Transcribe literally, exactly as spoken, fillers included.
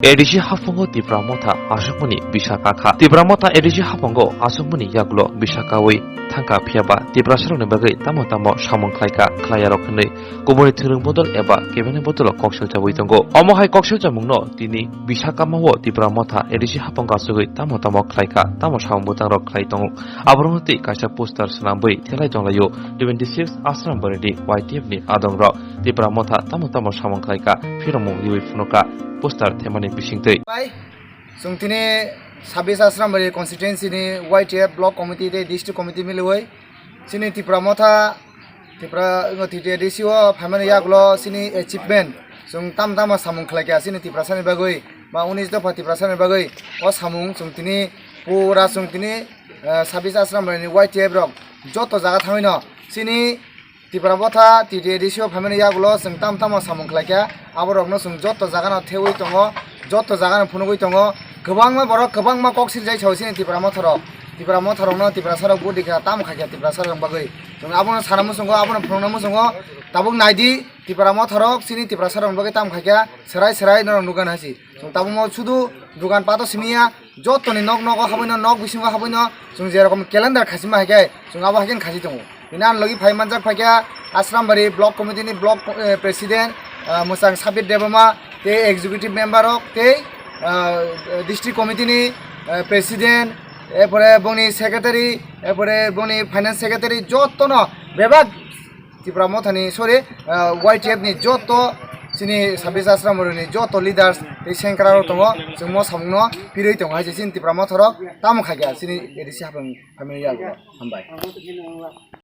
A D C haphango Tipra Motha achukmani bisa kakha. Tipra Motha A D C haphango achukmani yagulo bisa kawi thangkha, phiyaba Tiprasarokni bagwi tamo tamo samung khlaikha, khlaiyarok hwnwi kubuni thwrwng bodol eba kebengni bodolo koksilchawi tongo. Omo hai koksilchamungno tini bisa kamao Tipra Motha A D C haphango achugwi tamo tamo khlaikha, tamo samung bwtangrok khlai tongo. Aborokno twi kaisa poster swnamwi thelai tonglaio twenty six Ashram Barini Y T F ni adongrok. Tipra Motha tamo tamo samung khlaikha, phiromung riwi phunukha, poster thepmani bisingtwi. Bai, chwng tini sabis Ashram Bari constituency ni Y T F block committee tei district committee miliwi chini Tipra Motha, Tipra, T T A D C o phaimani yagulo chini achievement chwng tamo tamo samung khlaikha chini Tiprasani bagwi, ba unis dopha Tiprasani bagwi o samung chwng tini pura chwng tini, eh, sabis Ashram Bari ni Y T F rok joto jaga thangwino chini Tipra Motha T T A D C o phaimani yagulo chwng tamo tamo samung khlaikha, aborokno chwng joto jagano thewi tongo, joto jagano phunugwi tongo. Kwbangma borok kwbangma kok sirjai sao chini Tipra Motharok. Tipra Motharokno Tiprasarok vote rikha tamo khaikha Tiprasarokni bagwi. Chwng abono sana muchungo, abono phunukna muchungo. Tabuk naidi Tipra Motharok chini Tiprasarokni bagwi tamo khaikha, serai serai norok nukgana hai se. Chwng tabukmo sudu dogan pato simi ya, jotoni nok nogo habwino, nok bisingo habwino chwng jerokom calendar khachima hai khe chwng abo hai khe khasi tongo. Bini ani logi phai manjak phaikha Ashram Bari block committee ni block, eh, president, ah, Mwchang Sabir Debbarma tei executive member rok tei, ah, district committee ni, eh, president, erpore bongni secretary, erpore bongni finance secretary jotono bebak Tipra Mothani, sorry, ah, Y T F ni joto chini sabis Ashram Bari ni joto leaders tei sengkrak rok tongo, chwng mo samung no pirwi tongo hai se chini Tipra Motha rok tamo khaikha chini A D C hapang hamya. Hambai.